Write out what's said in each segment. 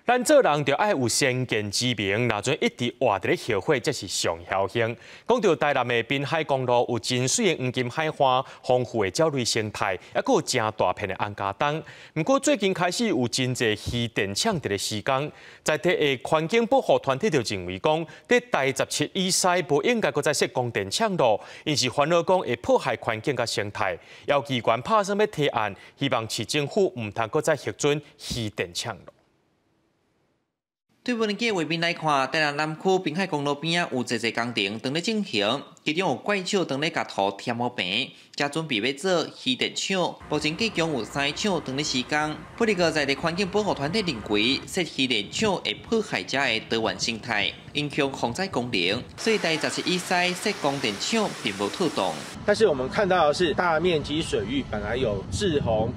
咱做人著愛有先見之明，若陣一直活佇咧後悔，才是上僥倖。講著台南的濱海公路有真媠的黃金海岸、豐富的鳥類生態，抑閣有誠大片的尪仔東。毋過最近開始有真濟漁電廠佇咧施工，在地的環境保護團體就認為講，佇台17以西無應該閣再設光電廠囉，𪜶是煩惱講會破壞環境佮生態。有議員拍算欲提案，希望市政府毋通閣再核准漁電廠囉。對無人機畫面來看，台南南區濱海公路邊仔有濟濟工程正咧進行，其中有怪手正咧共土填好平，才準備欲做漁電廠。目前計共有三廠正咧施工。不過在地環境保護團體認為，設漁電廠會破壞遮的多元生態，影響防災功能，所以台17以西設光電廠並無妥當。但是我們看到的是，大面積水域本來有滯洪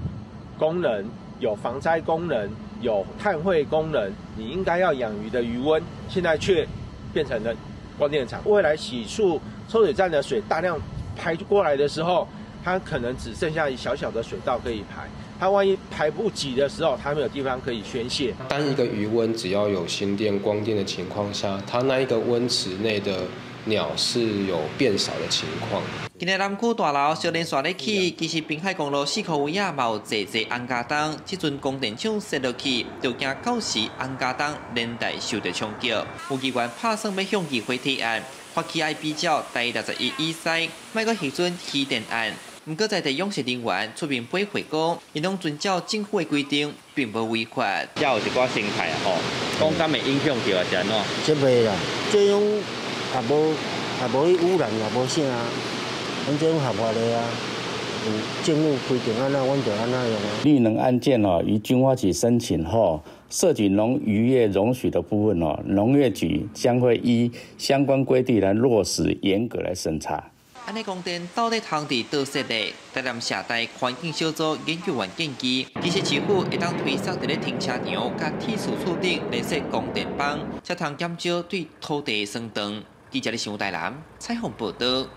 功能，有防災功能，有碳匯功能，你應該要養魚的魚塭，現在卻變成了光電廠。未來洗漱抽水站的水大量排過來的時候，它可能只剩下一小小的水道可以排。它萬一排不及的時候，它沒有地方可以宣洩。單一個魚塭只要有新電光電的情況下，它那一個溫池內的鳥是有變少的情況。今日南區大樓小連線咧起，其實濱海公路四箍位仔嘛有濟濟尪仔東，這陣光電廠設落去，就驚到時尪仔東連帶受著衝擊。有議員拍算欲向議會提案，發起愛比照台61以西，莫閣核准漁電案。毋過在地養殖人員出面回回講，𪜶攏遵照政府的規定，並無違法。遮有一寡生態啊，吼，講敢會影響著還是按怎？這袂啦，這種也無也無去污染，也無啥啊，阮這種合法的啊，政府規定按怎，阮就按怎用啊。綠能案件哦，於軍發局申請後，涉及農漁業容許的部分哦，農業局將會依相關規定來落實，嚴格來審查。按呢光電到底通佇佗設咧？台南社大環境小組研究員建議，其實市府會當推捒佇咧停車場佮鐵樹厝頂連設光電板，才通減少對土地的損斷。記者咧新聞台南採訪報導。